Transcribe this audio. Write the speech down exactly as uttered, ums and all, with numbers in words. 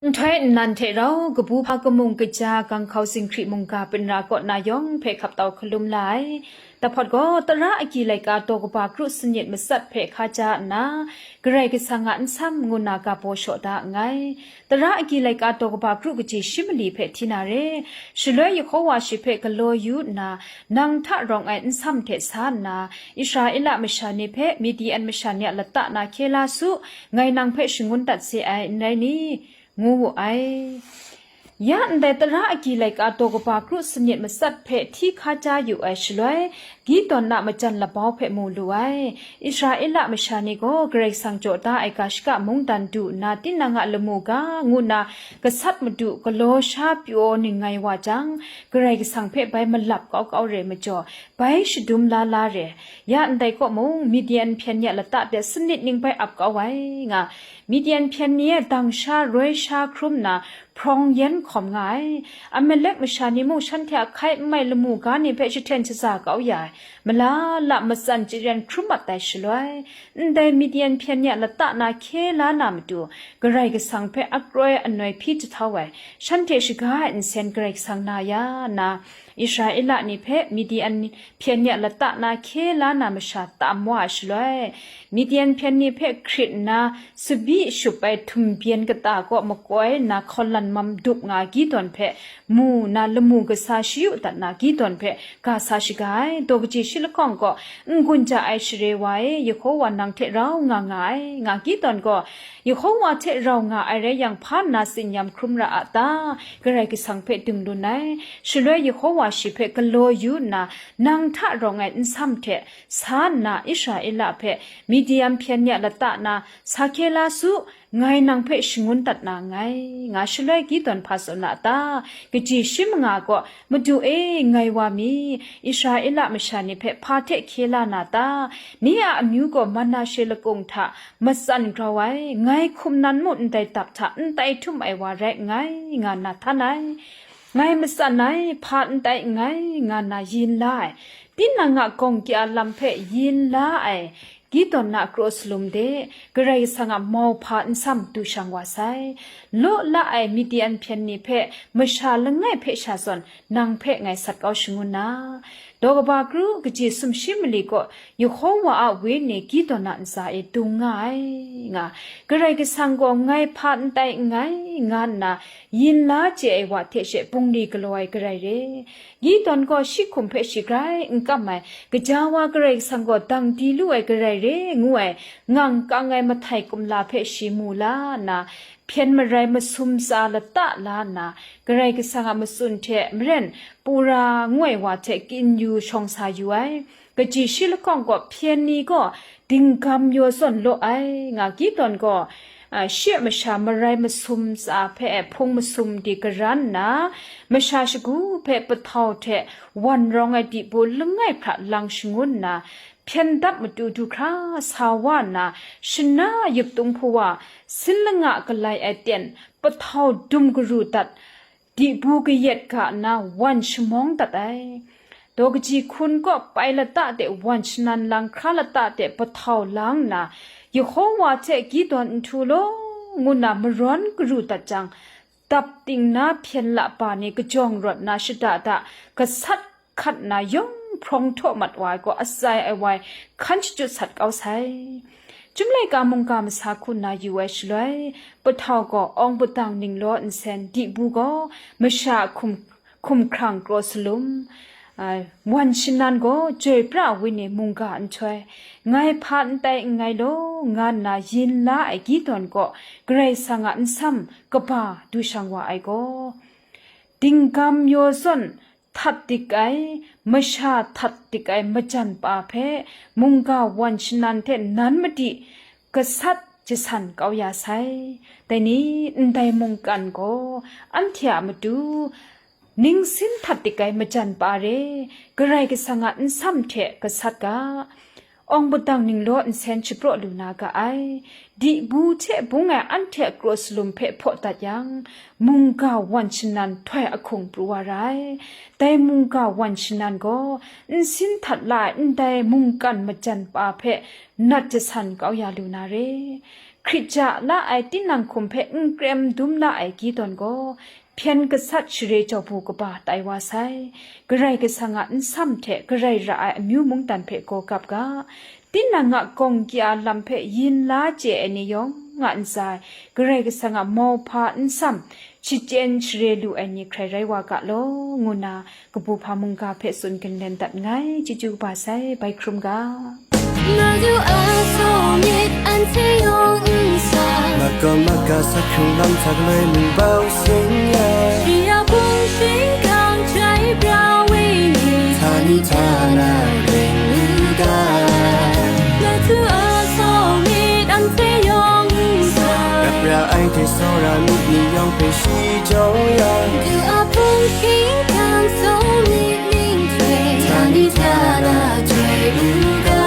Nhtoi nnan hte rau, kabu hpa kamung kaja, ganghkau zinghkri mungga, pinra kaw na yawng hpe hkap tau hkalum la ai. Tahpawt gaw, tara agyi laika daw kaba kru sanit matsat hpe hka ja nna, Karai Kasang a nsam ngu na ga baw shaw da nngai. Tara agyi laika daw kaba kru kaji shi mali hpe hti na re. Shaloi Yehowa shi hpe galaw yu nna, nang hta rawng ai nsam hte sa nna, Israela masha ni hpe Midian masha ni a lata na hkye la su, ngai nang hpe shangun dat se ai, n rai ni? Ngu wu ai. Ya ndai tara agyi laika daw kaba kru sanit matsat hpe hti hka ja yu ai shaloi, Gideon a majan labau hpe mu lu ai. Israela masha ni gaw Karai Kasang jaw da ai ga shaka mungdan du nna, tinang a lamu ga ngu nna gasat madu galaw sha pyaw ning ngai wa jang, Karai Kasang hpe bai malap kau kau re majaw, bai shadum la la re. Ya ndai kaw mung, Midian hpyen ni a lata hte sanit ning bai ap kau ai nga, Midian hpyen ni e dang sha roi sha hkrum nna, hprawng yen hkawm nga ai. Amalek masha ni mung shanhte a hkai n mai lamu ga ni hpe jahten shaza kau ya ai, mala la matsan charen hkrum mat ai shaloi, ndai Midian hpyen ni a lata na hkye la na matu, Karai Kasang hpe akroi anoi hpyi jahtau ai, shanhte shaga ai nsen Karai Kasang na ya nna, Israela ni hpe Midian hpyen ni a lata na hkye la na masha tam wa ai shaloi, Midian hpyen ni hpe hkrit nna, tsabyi shup ai htum byen kata kaw makoi nna hkaw lan mam dup nga Gideon hpe mu nna, lamu kasa shayu dat na Gideon hpe ga sa shaga ai. Daw kaji shi lahkawng gaw, n-gun ja ai share wa e, Yehowa nang hte rau nga nga ai, nga Gideon gaw, Yehowa hte rau nga ai rai yang, hpa nna tsinyam hkrum ra a ta? Karai Kasang hpe ding lun ai. Shaloi Yehowa shi hpe galaw yu nna, nang hta rawng ai nsam hte sa nna, Israela hpe Midian hpyen ni a lata na sa hkye la su, ngai nang hpe shangun dat na nngai, nga shaloi Gideon hpa tsun a ta? Kaji shi manga gaw, Madu e, ngai wa mi, Israela masha ni hpe hpa hte hkye la na ta? Ni a amyu gaw Manashe lakung hta matsan grau ai, ngai hkum nan mu ndai dap hta n tai htum ai wa rai nngai, nga nna htan ai. Ngai matsan ai, hpa n tai nngai, nga nna yin la ai. Tinang a gawng kya lam hpe yin la ai, Gideon a kraw salum de, Karai Kasang a mauhpa nsam du shang wa sai. Law la ai Midian hpyen ni hpe masha langai hpe sha zawn, nang hpe ngai sat kau shangun na. Daw kaba kru kaji sumshi mali gaw, Yehowa a wenyi Gideon a ntsa e dung nga ai, nga. Karai Kasang gaw ngai hpa n tai nngai, nga nna yin la chye ai wa hte she bungli galaw ai garai re. Gideon gaw shi hkum hpe shi grai n kam ai, gaja wa Karai Kasang gaw dang di lu ai garai re ngu ai, ngang kang ai mahtai kumla hpe shi mu la nna, hpyen marai masum tsa lata la nna, Karai Kasang a matsun hte maren Pura ngu ai wa hte kyin yu shawng sa yu ai. Kaji shi lahkawng gaw hpyen ni gaw dinggam yaw zawn law ai, nga Gideon gaw, a, shi a masha marai masum tsa hpe hpung masum di garan nna, masha shagu hpe pahtau hte wan rawng ai dibu langai hpra lang shangun nna, hpyen dap matu du hkra sa wa nna, shana yup tung hpu wa, sin langa galai ai ten, pahtau dum garu dat, dibu kayat ga nna wan shamawng dat ai. Daw kaji hkun gaw pai lata de wan shanan lang hkra lata de pahtau lang nna, Yehowa hte Gideon nhtu law ngu nna marawn garu dat jang, dap ting na hpyen lapa ni kajawng rawt na shada da gasat hkat nna yawng hprawng htaw mat wa ai gaw atsai ai wai hkan shachyut sat kau sai. Chyum laika mungga masa hku nna yu ai shaloi, pahtau gaw awng padang ninglaw nsen, dibu gaw masha hkum, hkum hkrang kraw salum, a, wan shanan gaw chyoi pra wenyi mungga nhtoi, ngai hpa n tai nngai law, nga nna yin la ai Gideon gaw Karai Kasang a nsam kaba du shang wa ai gaw, dinggam yaw zawn htat dik ai, masha htat dik ai majan pa hpe mungga wan shanan hte nan madi gasat jasan kau ya sai. Dai ni, ndai mungkan gaw anhte a matu ningsin htat dik ai majan pa re, Karai Kasang a nsam hte gasat ga, awng padang ninglaw nsen shapraw lu na ga ai. Dibu hte bung ai anhte a kraw salum hpe hpaw dat yang, mungga wan shanan htoi ahkung pru wa ra ai. Dai mungga wan shanan gaw, nsin htat la ai ndai mungkan majan pa hpe nat jasan kau ya lu na re. Hkrit ja la ai tinang hkum hpe n krem dum la ai gyi tawn gaw, hpyen gasat share jau bu kaba tai wa sai. Karai Kasang a nsam hte karai ra ai amyu mungdan hpe gaw gap ga. Tinang a gawng kya lam hpe yin la chye ai ni yawng a ntsa e, Karai Kasang a mauhpa nsam shachyen share lu ai ni hkrai rai wa ga law, ngu nna kabu hpa mungga hpe tsun ginlen dat nngai. Chyeju kaba sai, bai hkrum ga. Madu a saw myit anhte yawng n sa. Makam maka sa hkrung lam sa galoi mung bau sing ya. Shi a hpung shingkang jai bra wenyi. Htani htana ring u ga. Madu a saw myit anhte yawng n sa. Rap ra ai hte tsawra myit ni yawng hpe shi jaw ya. Du a hpung shingkang saw myit ning jai. Htani htana jai u ga.